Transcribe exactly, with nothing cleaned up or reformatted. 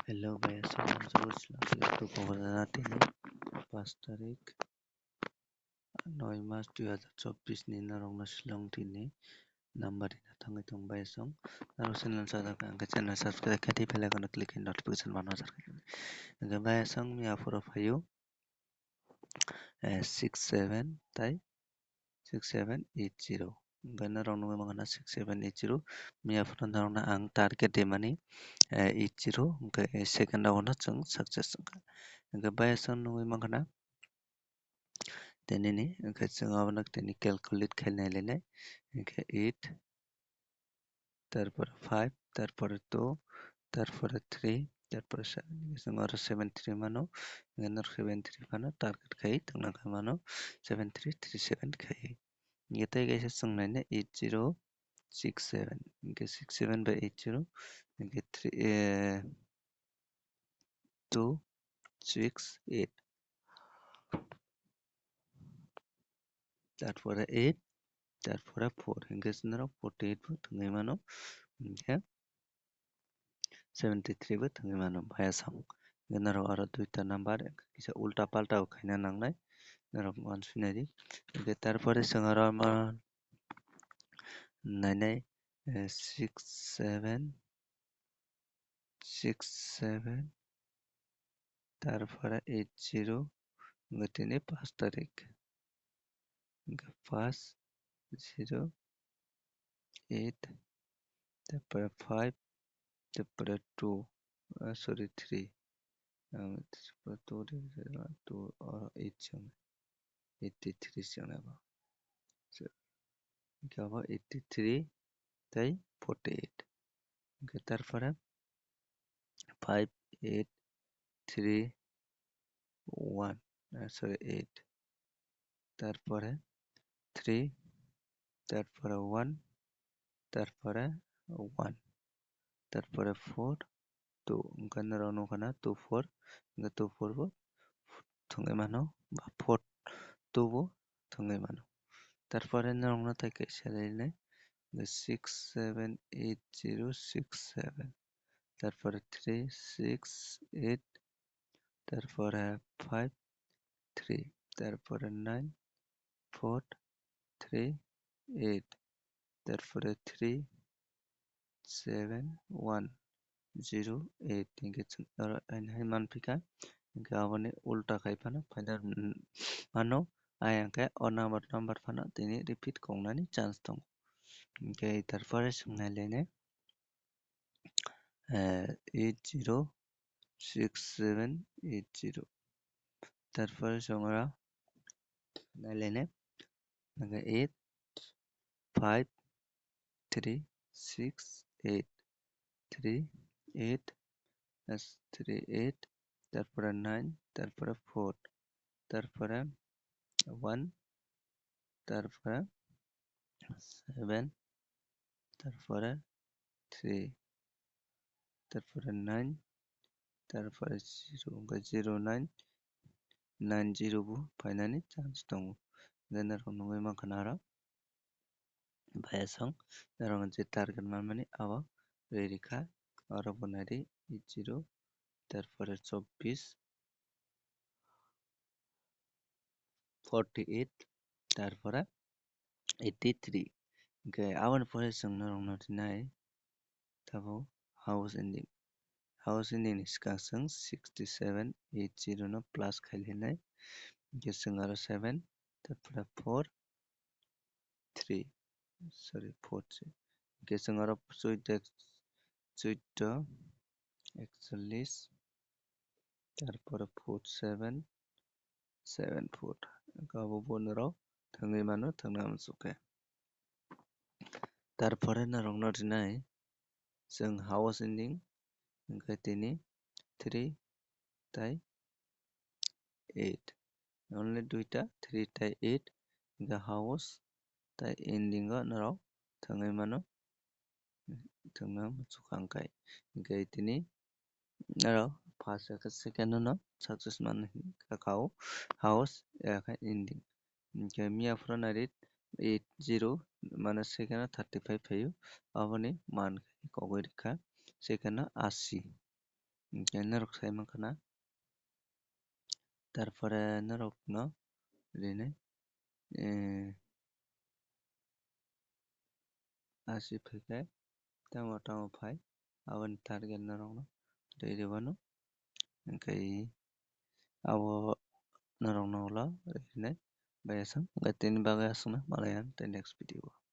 Hello, bai aswk, ang joto swkang tini pas tarik, noi mas dui hazar chobbish ni norokno swkang tini number rina thangwi tong bai aswk. Norok channel sajak ang khe channel subscribe khe tei bell icon click khe notification mano jar khe. Hingkhe bai aswk miya phuru phaio, eh, six seven tai six seven eight zero. Hingkhe norok nugwi mankha na six seven eight zero. Miya phuru norokno ang target rimani, eh, eight zero. Hingkhe, eh, second round no chwng success wngkha. Hingkhe bai aswk nugwi mankha na tei nini, hingkhe chwng abono tini calculate khainai lainai. Hingkhe eight, tarpore five, tarpore two, tarpore three, tarpore seven. Hingkhe chwng oro seven three mano, hingkhe norok seven three phano target khai tongna khai mano, seven three three seven khai. Hingkhe tei kaisa chwng naina eight zero six seven, hingkhe six seven by eight zero, hingkhe three, eh, two six eight. Tarpore eight, tarpore four, hingkhe norok forty eight bo thwngwi mano, hingkhe seventy three bo thwngwi mano, bai aswk. Hingkhe norok aro duita number kisa ulta palta bo khaina nangnai, norok uansuknai di. Hingkhe tarpore chwng aro ma nainai, eh, six seven, six seven, tarpore eight zero, hingkhe tini pas tarik, hingkhe pas zero eight, tarpore five, tarpore two, ah, sorry, three, ah, two, two, oh, eight, eighty three se wngnai bo. So, hingkhe abo eighty three tei forty eight. Hingkhe tarpore five eight three one, ah, sorry, eight. Tarpore three, tarpore one, tarpore one, tarpore four, two, hingkhe norok nukha na two four, hingkhe two four bo thwngwi mano, ba four two bo thwngwi mano. Tarpore norokno tei kaisa line six seven eight zero six seven, tarpore three six eight, tarpore five three, tarpore nine four three eight, tarpore three seven one zero eight, hingkhe chwng oro haino hai manphi kha, hingkhe aboni ulta khai phano final, mm, mano, ayang khe o number, number phano tini repeat kongnani chance tongo. Hingkhe tarpore chwng nai lainai, eh, eight zero six seven eight zero. Tarpore chwng oro nai lainai, hingkhe eight five three six eight, three eight, yes, three eight, tarpore nine, tarpore four, tarpore one, tarpore seven, tarpore three, tarpore nine, tarpore zero, hingkhe zero nine nine zero bo phainani chance tongo. Hingkhe norok nugwi mankha na aro. Bai aswk norok je target manmani abo ready kha, oro bo nai di eight zero, tarpore chobbish, forty eight, tarpore eighty three. Hingkhe aboni pore chwng norokno rinai tabuk house ending. House ending ni swkang chwng sixty seven eight zero no plus khai lainai. Hingkhe chwng aro seven, tarpore four, three, sorry, four se. Hingkhe chwng aro chuidek, chuiddo, ekchollish, tarpore four seven, seven four. Hingkhe abo bo norok thwngwi mano, thwngna muchuk khe. Tarpore norokno rinai chwng house ending, hingkhe tini three tai eight. Only duita, three tai eight, hingkhe house tai ending o norok thwngwi mano, thwngna muchukang kai. Hingkhe tini oro first khe second no success man kha o house, ya khe ending. Hingkhe miya phuru nai di eight zero, mane second o thirty five phaio, aboni man khe kogwi rikha second o asi. Hwnkhe norok sai mankha na. Tarpore norokno rinai, eh, asi phaikhe tamo tamo phai, aboni target norokno rwrwbano. Hwnkhe abo norokno ulo rinai bai aswk, hwnkhe tini bagwi aswkno malai ang tei next video o.